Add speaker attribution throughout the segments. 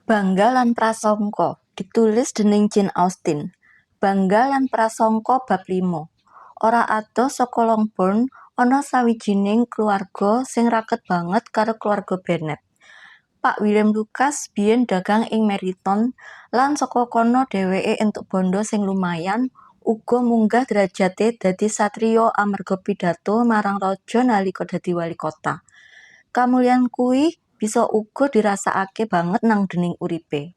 Speaker 1: Bangga lan Prasangka, ditulis dening Jane Austen. Bangga lan Prasangka bab 5. Ora adoh saka Longbourn ana sawijining keluarga sing raket banget karo keluarga Bennet. Pak William Lucas biyen dagang ing Meryton lan saka kono dheweke entuk bondo sing lumayan, uga munggah derajate dadi satriya amarga pidato marang raja nalika dadi walikota. Kamulyan kuwi bisa uga dirasakake banget nang dening uripe.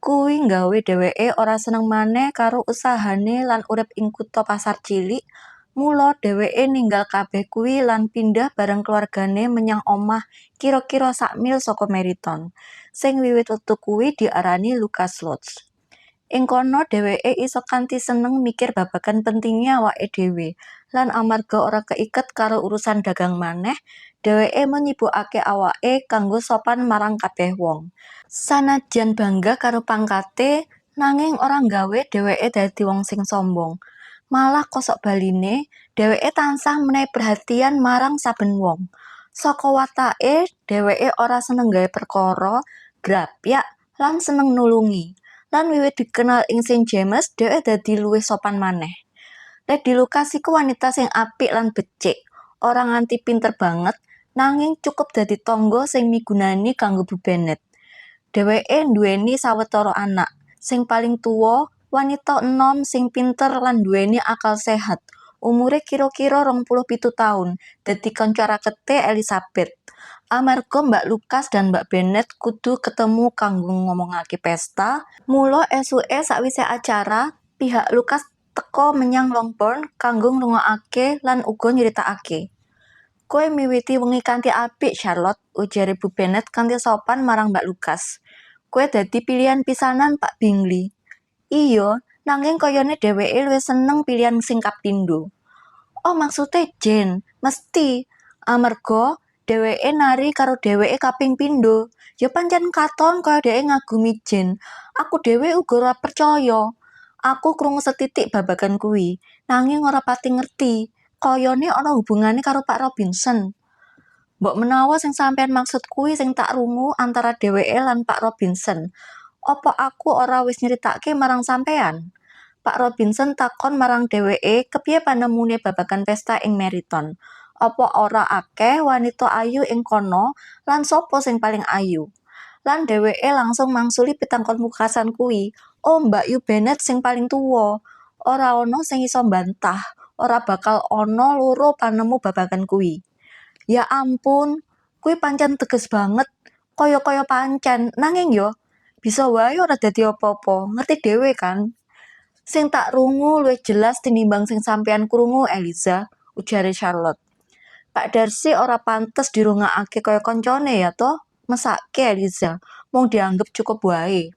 Speaker 1: Kuwi nggawe dheweke ora seneng maneh karo usahane lan urip ing kutha pasar cilik, mula dheweke ninggal kabeh kuwi lan pindah bareng keluargane menyang omah kira-kira sak mil saka Meryton, sing wiwit wektu kuwi diarani Lucas Lodge. Ing kono dheweke isa kanthi seneng mikir babagan pentinge awake dhewe, lan amarga ora keiket karo urusan dagang maneh, dheweke nyibukake awake kanggo sopan marang kabeh wong. Sanajan bangga karo pangkate, nanging ora nggawe dheweke dadi wong sing sombong. Malah kosok baline, dheweke tansah menehi perhatian marang saben wong. Saka watake, dheweke ora seneng gawe perkara, grapyak, lan seneng nulungi. Lan wiwit dikenal ing St James, dheweke dadi luwih sopan maneh. Lady Lucas iku wanita sing apik lan becik, ora nganti pinter banget, nanging cukup dadi tangga sing migunani kanggo Bu Bennet. Dheweke nduweni sawetara anak, sing paling tuwa, wanita enom sing pinter lan nduweni akal sehat, umure kira-kira 27 taun, dadi kanca rakete Elizabeth. Amarga Mbak Lucas dan Mbak Bennet kudu ketemu kanggo ngomongake pesta, mula esuke sawise acara, pihak Lucas teka menyang Longbourn kanggo ngrungokake lan uga nyritakake. "Kowe miwiti wengi kanthi apik, Charlotte," ujare Bu Bennet kanthi sopan marang Mbak Lucas. "Kowe dadi pilihan pisanan Pak Bingley." "Iya, nanging kayane dheweke luwih seneng pilihan sing kapindho." "Oh, maksude Jane, mesti. Amarga dheweke nari karo dheweke kaping pindho. Ya pancen katon kaya dheweke ngagumi Jane. Aku dhewe uga ora percaya. Aku krungu sethithik babagan kuwi, nanging ora pati ngerti. Kayane ana hubungane karo Pak Robinson." "Mbok menawa sing sampeyan maksud kuwi sing tak rungu antara dheweke lan Pak Robinson. Apa aku ora wis nyritake marang sampeyan? Pak Robinson takon marang dheweke kepiye panemune babagan pesta ing Meryton. Apa ora akeh wanita ayu ing kono lan sapa sing paling ayu? Lan dheweke langsung mangsuli pitakon pungkasan kuwi. Oh, Mbakyu Bennet sing paling tuwa. Ora ana sing isa mbantah, ora bakal ana loro panemu babagan kuwi." "Ya ampun, kuwi pancen teges banget. Kaya-kaya pancen, nanging yo bisa wae ora dadi apa-apa, ngerti dhewe kan." "Sing tak rungu luwih jelas tinimbang sing sampeyan krungu, Eliza," ujare Charlotte. "Pak Darcy ora pantes dirungokake kaya kancane ya toh?" mesake Eliza, mung dianggep cukup wae.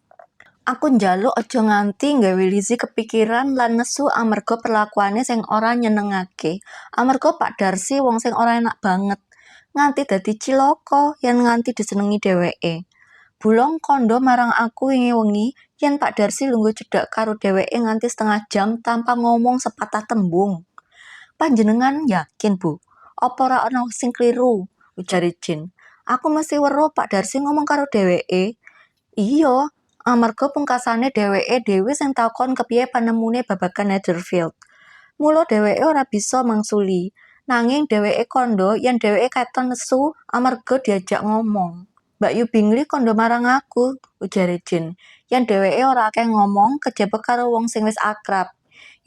Speaker 1: "Aku njaluk aja nganti nggawe Lizzy kepikiran lan nesu amarga perlakuane sing ora nyenengake. Amarga Pak Darcy wong sing ora enak banget. Nganti dadi cilaka yen nganti disenengi dheweke. Bulong kandha marang aku wingi wengi yen Pak Darcy lungguh cedhak karo dheweke nganti setengah jam tanpa ngomong sepatah tembung." "Panjenengan yakin, Bu? Apa ora ana sing kliru?" ujare Jane. "Aku mesti weruh Pak Darcy ngomong karo dheweke." "Iya, amarga pungkasane dheweke dhewe sing takon kepiye panemune babagan Netherfield. Mula dheweke ora bisa mangsuli, nanging dheweke kandha yen dheweke katon nesu amarga diajak ngomong." "Mbakyu Bingley kandha marang aku," ujare Jane, "yen dheweke ora akeh ngomong kejaba karo wong sing wis akrab.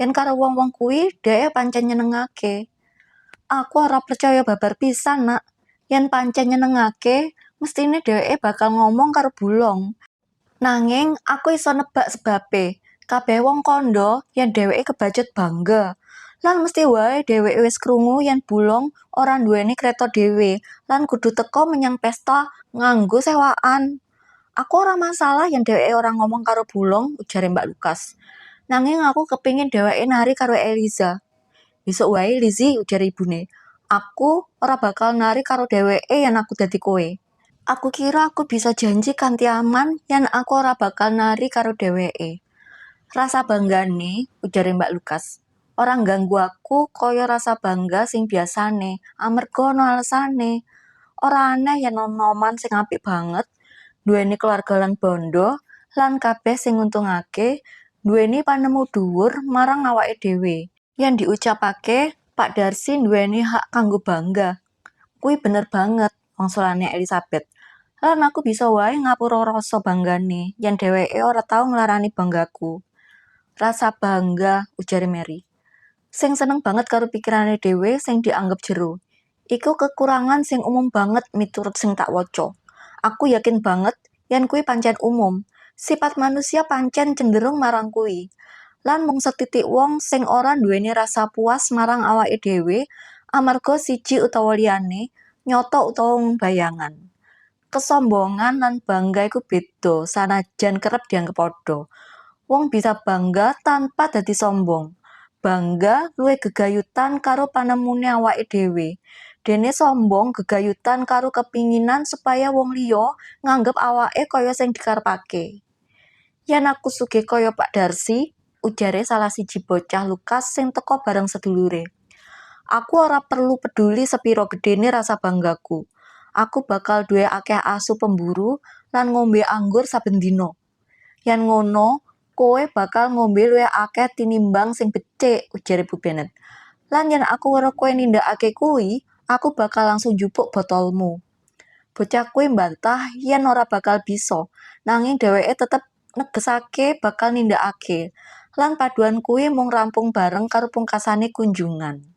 Speaker 1: Yen karo wong-wong kuwi dheweke pancen nyenengake." "Aku ora percaya babar pisan, Nak. Yen pancen nyenengake, mestine dheweke bakal ngomong karo Bulong. Nanging aku isa nebak sebabe. Kabeh wong kandha yen dheweke kebacut bangga. Lan mesti wae dheweke wis krungu yen Bulong ora nduweni kreta dhewe lan kudu teka menyang pesta nganggo sewaan." "Aku ora masalah yen dheweke ora ngomong karo Bulong," ujare Mbak Lucas. "Nanging aku kepingin dheweke nari karo Eliza." "Besok wae, Lizzy," ujare ibune. "Aku ora bakal nari karo dheweke yen aku dadi kowe. Aku kira aku bisa janji kanthi aman yen aku ora bakal nari karo dheweke." "Rasa banggane," ujare Mbak Lucas, "ora ngganggu aku kaya rasa bangga sing biasane, amarga ana alesane. Ora aneh yen nonoman sing apik banget Nduweni keluarga lan bondo, lan kabeh sing nguntungake, nduweni panemu dhuwur marang awake dhewe. Yen diucapake, Pak Darcy nduweni hak kanggo bangga. Kuwi bener banget, wangsulane Elizabeth. Lan aku bisa wae ngapura rasa banggane yen dheweke ora tau nglarani banggaku. Rasa bangga, ujare Mary. Sing seneng banget karo pikirane dhewe sing dianggep jero. Iku kekurangan sing umum banget miturut sing tak waca. Aku yakin banget yen kuwi pancen umum. Sipat manusia pancen cenderung marang kuwi. Lan mung sethithik wong sing ora nduweni rasa puas marang awake dhewe amarga siji utawa liyane, nyata utawa mung bayangan. Kesombongan lan bangga iku beda sanajan kerep dianggep padha. Wong bisa bangga tanpa dadi sombong. Bangga luwih gegayutan karo panemune awake dhewe. Dene sombong gegayutan karo kepinginan supaya wong liya nganggep awake kaya sing dikarepake. Yen aku sugih kaya Pak Darcy, ujare salah siji bocah Lucas sing teka bareng sedulure. Aku ora perlu peduli sepira gedhene rasa banggaku. Aku bakal duwe akeh asu pemburu lan ngombe anggur saben dina. Yen ngono, kowe bakal ngombe luwih akeh tinimbang sing becik, ujare Bu Bennet. Lan yen aku weruh kowe nindakake kuwi, aku bakal langsung njupuk botolmu. Bocah kuwi mbantah yen ora bakal bisa, nanging dheweke tetep negesake bakal nindakake. Lan paduan kuwi mung rampung bareng karo pungkasane kunjungan.